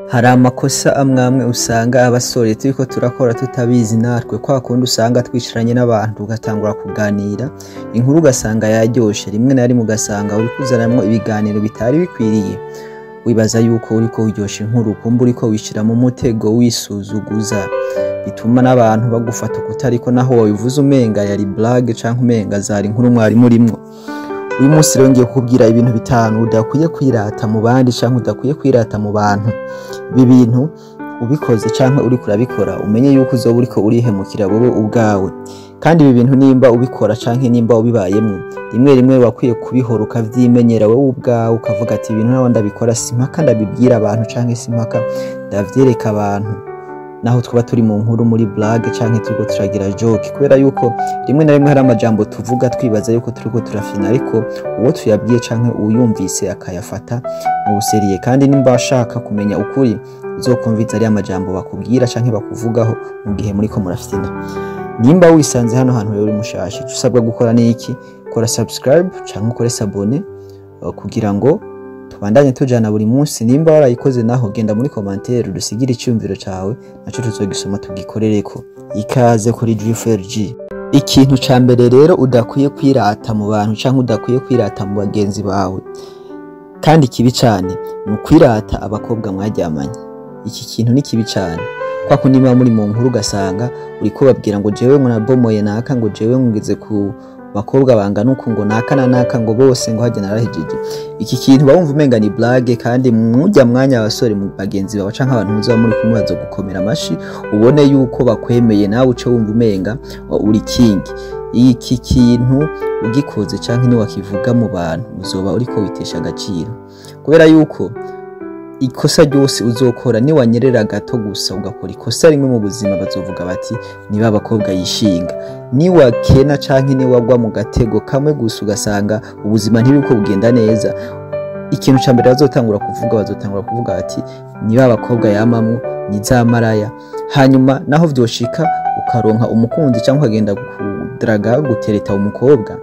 Hari amakosa amwamwe usanga abasore turiko turakora tutabizi natwe, kwa kundi usanga twicaranye n'abantu tugatangura kuganira inkuru ugasanga yaryoshe, rimwe na rimwe ugasanga uriko uzanamwo ibiganiro bitari bikwiriye, wibaza yuko uriko uryosha inkuru, kumbe uriko wishira mu mutego wisuzuguza, bituma n'abantu bagufata ukutariko naho wabivuze umenga yari blague canke umenga zari inkuru mwari murimwo. Uyu munsi rero ngiye kukubwira ibintu bitanu udakwiye kwirata mu bandi canke udakwiye kwirata mu bantu. Ibi bintu ubikoze canke uriko urabikora umenye yuko uzoba uriko urihemukira wowe ubwawe. Kandi ibi bintu nimba ubikora canke nimba ubibayemwo, rimwe rimwe wakwiye kubihora ukavyimenyera wowe ubwawe, ukavuga ati ibintu naho ndabikora simpaka ndabibwira abantu canke simpaka ndavyereka abantu, naho twaba turi mu nkuru muri blague canke turiko turagira joke, kubera yuko rimwe na rimwe hari amajambo tuvuga twibaza yuko turiko turafina, ariko uwo tuyabwiye canke uwuyumvise akayafata mu buseriye. Kandi nimba ashaka kumenya ukuri, uzokumviza ariya majambo bakubwira canke bakuvugaho mu gihe muriko murafina. Nimba wisanze hano hantu rero uri mushasha, ico usabwa gukora ni iki? Kora subscribe canke ukore s'abonner kugira ngo tubandanye tujana buri munsi. Nimba warayikoze naho, genda muri commentaire udusigire iciyumviro cawe, naco tuzogisoma tugikorereko. Ikaze kuri GFRG. Ikintu ca mbere rero udakwiye kwirata mu bantu canke udakwiye kwirata mu bagenzi bawe, kandi kibi cane, ni ukwirata abakobwa mwaryamanye. Iki kintu ni kibi cane. Kwa kundi muba muri mu nkuru ugasanga uriko babwira ngo jewe ngo nabomoye naka, ngo jewe ngeze ku bakobwa bangana uku, ngo naka na naka, ngo bose ngo harya narahejeje. Iki kintu bawumva umenga ni blague, kandi mujya mwanya abasore mu bagenzi bawe canke abantu muzoba muri kumwe bazogukomera amashi, ubone yuko bakwemeye, nawe uce wumva umenga uri king. Iki kintu ugikoze canke niwakivuga mu bantu, uzoba uriko witesha agaciro, kubera yuko ikosa ryose uzokora, niwanyerera gato gusa ugakora ikosa rimwe mu buzima, bazovuga bati niba abakobwa yishinga. Niwakena canke niwagwa mu gatego kamwe gusa ugasanga ubuzima ntibiriko bugenda neza, ikintu ca mbere bazotangura kuvuga bati niba abakobwa yamamwo, ni za maraya. Hanyuma naho vyoshika ukaronka umukunzi canke ukagenda kudraga, gutereta umukobwa,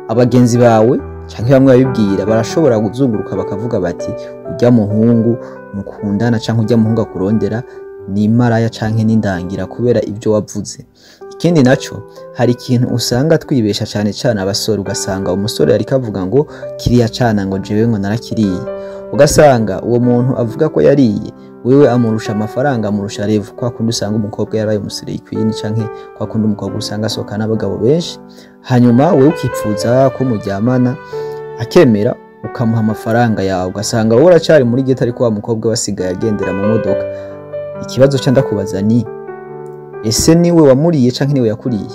abagenzi bawe canke bamwe babibwira barashobora kuzunguruka bakavuga bati urya muhungu mukundana canke urya muhungu akurondera ni maraya canke n'indangira, kubera ibyo wavuze. Ikindi naco, hari ikintu usanga twibesha cane cane abasore, ugasanga umusore ariko avuga ngo kiriya cana ngo jewe ngo narakiriye, ugasanga uwo muntu avuga ko yariye wewe amurusha amafaranga, amurusha level. Kwa kundi usanga umukobwa yarabaye umu slay queen, canke kwa kundi umukobwa usanga asohokana n'abagabo benshi, hanyuma wewe ukipfuza ko muryamana, akemera, ukamuha amafaranga yawe, ugasanga wowe uracari muri ghetto ariko wa mukobwa wasigaye agendera mu modoka. Ikibazo ca ndakubaza ni: ese niwe wamuriye canke niwe yakuriye?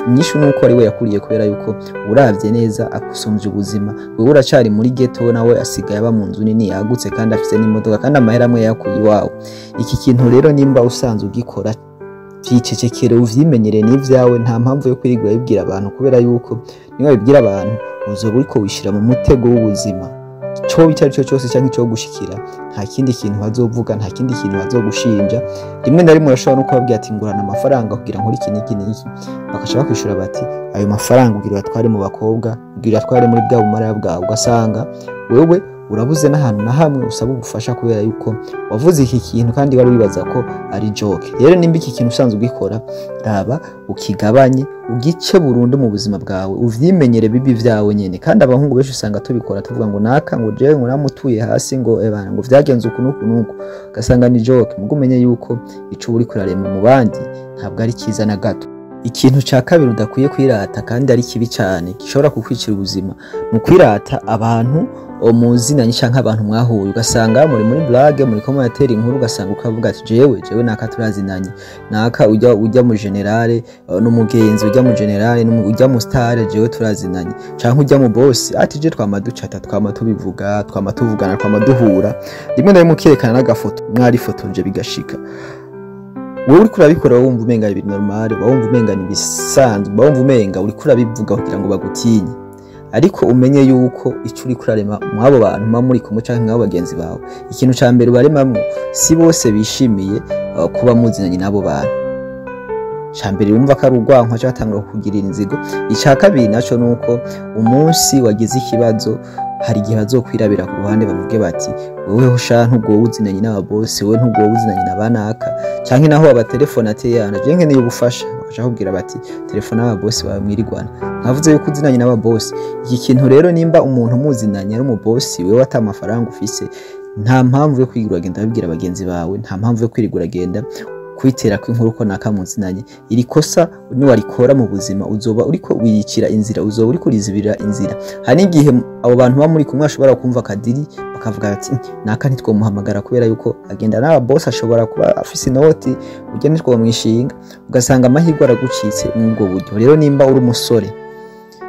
Inyishu nuko ari we yakuriye, kubera yuko uravye neza akusumvye ubuzima. Wewe uracari muri ghetto, nawe asigaye aba mu nzu nini yagutse kandi afise n'imodoka, kandi amahera amwe yakuye iwawe. Iki kintu rero nimba usanzwe ugikora, vyicecekere, uvyimenyere n'ivyawe. Nta mpamvu yo kwirigura bibwira abantu, kubera yuko niba bibwira abantu uzoba uriko wishira mu mutego w'ubuzima. Ico icyo ari cyo cyose canke ico gushikira, nta kindi kintu bazovuga, nta kindi kintu bazogushinja. Rimwe na rimwe urashobora no kubabwira ati ngurana amafaranga kugira nkore iki n'iki n'iki, bakaca bakwishura bati ayo mafaranga ugira uyatware mu bakobwa, ugira uyatware muri bwa bumaraya bwawe. Ugasanga wewe urabuze n'ahantu na hamwe usaba ubufasha, kubera yuko wavuze iki kintu kandi wari wibaza ko ari joke. Rero nimba iki kintu usanzwe ugikora, raba ukigabanye, ugice burundu mu buzima bwawe, uvyimenyere bibi vyawe nyene. Kandi abahungu benshi usanga tubikora tuvuga ngo naka, ngo jewe ngo namutuye hasi, ngo ebana, ngo vyagenze uku n'uku n'uku, ugasanga ni joke. Mugo umenye yuko ico uriko urarema mu bandi ntabwo ari cyiza na gato. Ikintu ca kabiri udakwiye kwirata kandi ari kibi cane, gishobora kukwicira ubuzima, ni ukwirata abantu muzinanye canke abantu mwahuye. Ugasanga muri muri blague, muriko muratera inkuru, ugasanga ukavuga ati jewe naka turazinanye, naka ujya mu général n'umugenzi, ujya mu général ujya mu star, jewe turazinanye, canke ujya mu boss ati je twama ducata, twama tubivuga, twama tuvugana, twama duhura. Rimwe na rimwe ukerekana n'agafoto mwarifotoje bigashika. Wowe uriko urabikora wumva umenga ibintu normal, wumva umenga ni ibisanzwe, wumva umenga uriko urabivuga kugira ngo bagutinye, ariko umenye yuko ico uriko urarema mw'abo bantu muba muri kumwe canke mw'abo bagenzi bawe, ikintu ca mbere ubaremamwo, si bose bishimiye kuba muzinanye n'abo bantu. Ca mbere wumva ko ari urwanko, batangura kukugirira inzigo. Ica kabiri naco nuko umunsi wagize ikibazo Hari igihe bazokwirabira ku ruhande bavuge bati: "Wewe sha, ntubwo uzinanye n'ababosi, wewe ntubwo uzinanye na banaka." Canke naho abatelefone ati: "Yana, je nkeneye ubufasha," bakaca bakubwira bati: "Telefone ababosi bawe mwirigwana, ntavuze yuko uzinanye n'ababosi." Iki kintu rero, nimba umuntu muzinanye ari umubosi, wewe ata amafaranga ufise, nta mpamvu yo kwirirwa uragenda babwira bagenzi bawe, nta mpamvu yo kwirirwa uragenda kwitera kw'inkuru ko nakamuzinanye. Iri kosa niwarikora mu buzima, uzoba uriko wiyicira inzira, uzoba uriko urizibirira inzira. Hari n'igihe abo bantu baba muri kumwe bashobora kumva akadiri, bakavuga bati: "Naka ntitwomuhamagara kubera yuko agenda n'aba boss, ashobora kuba afise inoti, urya ntitwomwishinga." Ugasanga amahirwe aragucitse mw'ubwo buryo. Rero nimba uri umusore,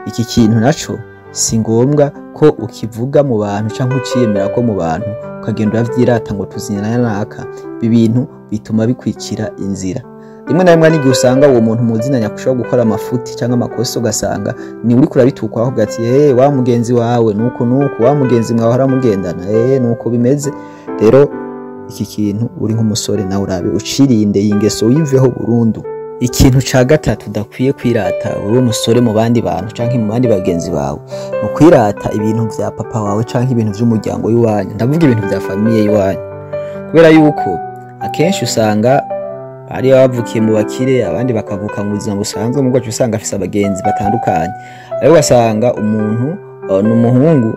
iki kintu naco si ngombwa ko ukivuga mu bantu canke uciyemera ko mu bantu, ukagenda uravyirata ngo tuzinana naka. Ibi bintu bituma bikwicira inzira. Rimwe na rimwe n'igihe usanga uwo muntu muzinanya ashobora gukora amafuti cyangwa amakosa, ugasanga ni uriko urabitukwa, avuga ati: "Eh, wa mugenzi wawe nuko nuko, wa mugenzi mwawe mugendana, eh, nuko bimeze." Rero iki kintu, uri nk'umusore nawe urabe ucirinde iyi ngeso, uyiveho burundu. Ikintu ca gatatu udakwiye kwirata uri umusore mu bandi bantu canke mu bandi bagenzi bawe, ni ukwirata ibintu vya papa wawe canke ibintu vy'umuryango w'iwanyu, ndavuga ibintu vya famille y'iwanyu. Kubera yuko akenshi usanga hari abavukiye mu bakire, abandi bakavuka mu buzima busanzwe, mu bwacu usanga afise abagenzi batandukanye. Ariko ugasanga umuntu ni umuhungu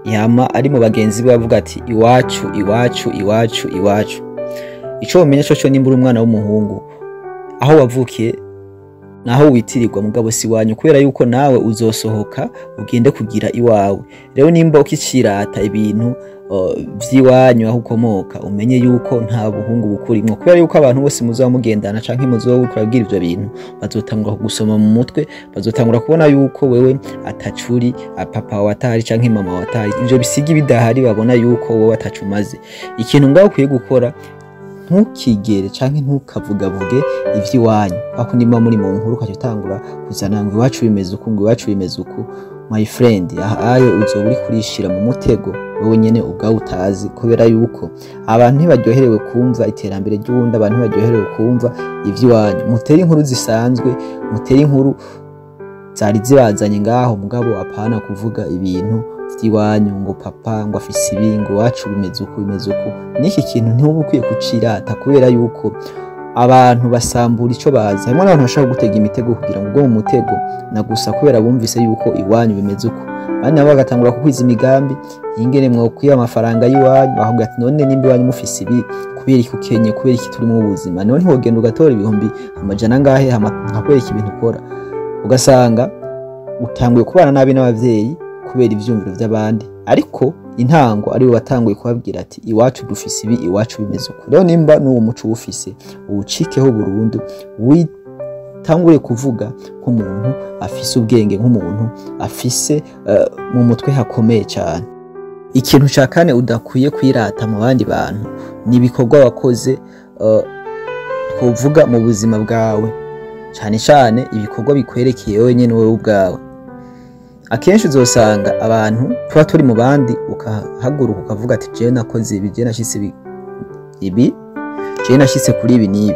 yama ari mu bagenzi be bavuga ati: "Iwacu, iwacu, iwacu, iwacu." Ico womenya coco, nimba uri umwana w'umuhungu, aho wavukiye naho witirirwa, mugabo si iwanyu, kubera yuko nawe uzosohoka ugende kugira iwawe. Rero nimba ukicirata ibintu vy'iwanyu, aho ukomoka, umenye yuko nta buhungu bukurimwo, kubera yuko abantu bose muzoba mugendana canke muzoba uriko urabwira ivyo bintu bazotangura kugusoma mu mutwe, bazotangura kubona yuko wewe atacuri, papa wawe atahari canke mama wawe atahari, ivyo bisiga bidahari, babona yuko wowe atacu umaze. Ikintu ngaho ukwiye gukora, ntukigere canke ntukavugavuge ivy'iwanyu. Kwa nimba muri mu nkuru ukaca utangura kuzana ngo iwacu bimeze uku, ngo iwacu bimeze uku, my friend, aha ayo uzoba uri kurishira mu mutego wowe nyene ubwawe utazi, kubera yuko abantu ntibaryoherewe kumva iterambere ry'uwundi, abantu ntibaryoherewe kumva ivy'iwanyu. Mutere inkuru zisanzwe, mutere inkuru zari zibazanye ngaho, mugabo apana kuvuga ibintu vy'iwanyu ngo papa ngo afise ibi, ngo iwacu bimeze uku, bimeze uku. N'iki kintu ntuba ukwiye kucirata, kubera yuko abantu basambura ico bazi. Harimo n'abantu bashaka gutega imitego kugira ngo ugwe mu mutego na gusa kubera bumvise yuko iwanyu bimeze uko. Abandi nabo bagatangura kukwiza imigambi ingene mwokwiba amafaranga y'iwanyu, bakavuga ati: "None nimba iwanyu mufise ibi, kubera iki ukenye? Kubera iki turi mu buzima? None ntiwogenda ugatora ibihumbi 100 angahe, hama nkakwereka ibintu ukora?" Ugasanga utanguye kubana nabi n'abavyeyi kubera ivyumviro vy'abandi, ariko intango aribo batanguye kubabwira ati: "Iwacu dufise ibi, iwacu bimeze uku." Rero nimba n'uwo muco uwufise, uwucikeho burundu, witangure kuvuga nk'umuntu afise ubwenge, nk'umuntu afise mu mutwe hakomeye cyane. Ikintu ca kane udakwiye kwirata mu bandi bantu ni ibikorwa wakoze, twovuga mu buzima bwawe, cyane cyane ibikorwa bikwerekeye wowe nyene, wowe ubwawe. Akenshi uzosanga abantu tuba turi mu bandi, ukahaguruka ukavuga ati: "Jewe nakoze ibi, jewe nashitse ibi, ibi, jewe nashitse kuri ibi n'ibi."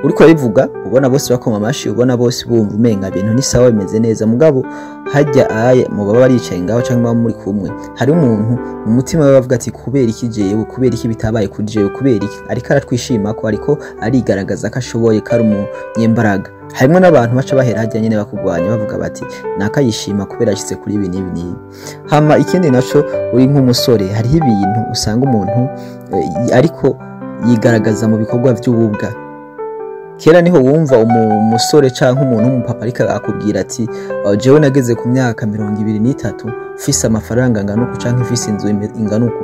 Uriko urabivuga, ubona bose bakoma amashi, ubona bose bumva umenga ibintu ni sawa, bimeze neza. Mugabo hajya aye mu baba baricaye ngaho canke baba muri kumwe, hari umuntu mu mutima we bavuga ati: "Kubera iki jewe? Kubera iki bitabaye kuri jewe? Kubera iki ariko aratwishima ko ariko arigaragaza ko ashoboye, ko ari umunyembaraga?" Harimwo n'abantu baca bahera hajya nyene bakugwanya, bavuga bati: "Nakayishima kubera ashitse kuri ibi n'ibi n'ibi." Hama ikindi naco, uri nk'umusore, hariho ibintu usanga umuntu ariko yigaragaza mu bikorwa vy'ububwa. Kera niho wumva umusore canke umuntu w'umupapa ariko akubwira ati: "Jewe nageze ku myaka 23 mfise amafaranga angana uku canke mfise inzu ingana uku."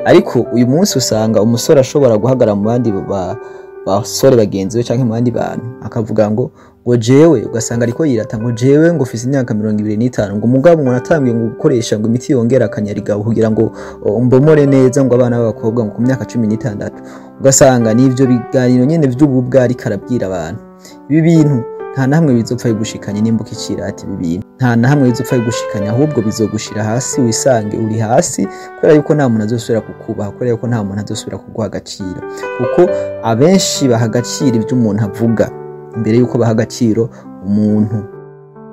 Ariko uyu munsi usanga umusore ashobora guhagarara mu bandi basore bagenzi be canke mu bandi bantu, akavuga ngo jewe, ugasanga ariko yirata ngo jewe ngo mfise imyaka 25, ngo mugabo ngo natangiye ngo gukoresha ngo imiti yongera akanyarigabo kugira ngo mbomore neza ngo abana b'abakobwa ngo ku myaka 16. Ugasanga n'ivyo biganiro nyene vy'ububwa ariko arabwira abantu. Ibi bintu nta na hamwe bizopfa bigushikanye. Nimba ukicirata ibi bintu, nta na hamwe bizopfa bigushikanye, ahubwo bizogushira hasi, wisange uri hasi, kubera yuko nta muntu azosubira kukubaha, kubera yuko nta muntu azosubira kuguha agaciro, kuko abenshi baha agaciro ibyo umuntu avuga imbere yuko baha agaciro umuntu.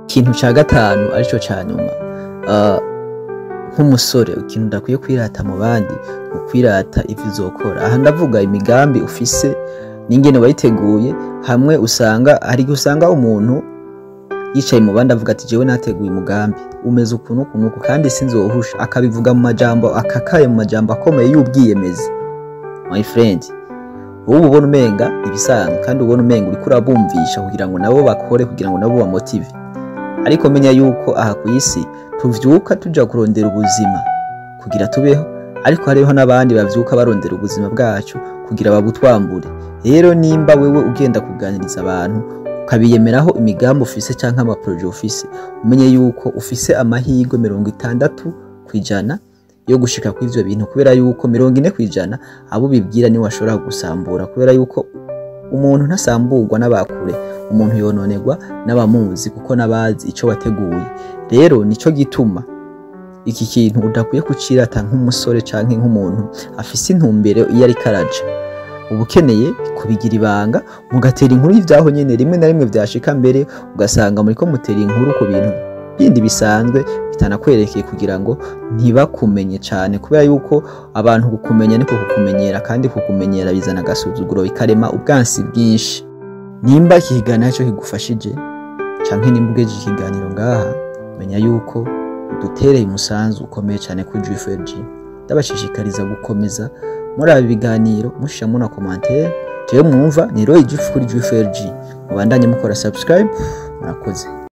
Ikintu ca gatanu arico ca nyuma, Nk'umusore, ikintu udakwiye kwirata mu bandi ni ukwirata ivyo uzokora. Aha ndavuga imigambi ufise n'ingene wayiteguye. Hamwe usanga hari igihe usanga umuntu yicaye mu bandi avuga ati: "Jewe nateguye umugambi umeze ukuntu uku n'uku, kandi sinzohusha," akabivuga mu majambo akakaye, mu majambo akomeye y'ubwiyemezi. My friend, wowe uba ubona umenga ibisanzwe, kandi ubona umenga uriko urabumvisha kugira ngo nabo bakore, kugira ngo nabo bamotive. Ariko menya yuko aha ku isi tuvyuka tuja kurondera ubuzima kugira tubeho, ariko hariho n'abandi bavyuka barondera ubuzima bwacu kugira babutwambure. Rero nimba wewe ugenda kuganiriza abantu, ukabiyemeraho imigambi ufise canke ama projets ufise, umenye yuko ufise amahirwe 60% yo gushika kw'ivyo bintu, kubera yuko 40% abo ubibwira niwe bashobora gusambura, kubera yuko umuntu ntasamburwa n'abakure, umuntu yononerwa n'abamuzi, kuko n'abazi ico wateguye. Rero nico gituma iki kintu udakwiye kucirata nk'umusore canke nk'umuntu afise intumbero iyo ariko araja. Uba ukeneye kubigira ibanga, mugatera inkuru y'ivyaho nyene. Rimwe na rimwe vyashika mbere ugasanga muriko mutera inkuru ku bintu bindi bisanzwe bitanakwerekeye, kugira ngo ntibakumenye cane, kubera yuko abantu kukumenya niko kukumenyera, kandi kukumenyera bizana agasuzuguro, bikarema ubwansi bwinshi. Nimba iki kiganiro cyo kigufashije, canke nimba ugejeje ikiganiro ngaha, menya yuko udutereye umusanzu ukomeye cyane kuri GFG. Ndabashishikariza gukomeza muri aba biganiro, mushiramo na commentaire. Jewe mwumva ni Roy Gifu kuri GFG. Mubandanye mukora subscribe. Murakoze.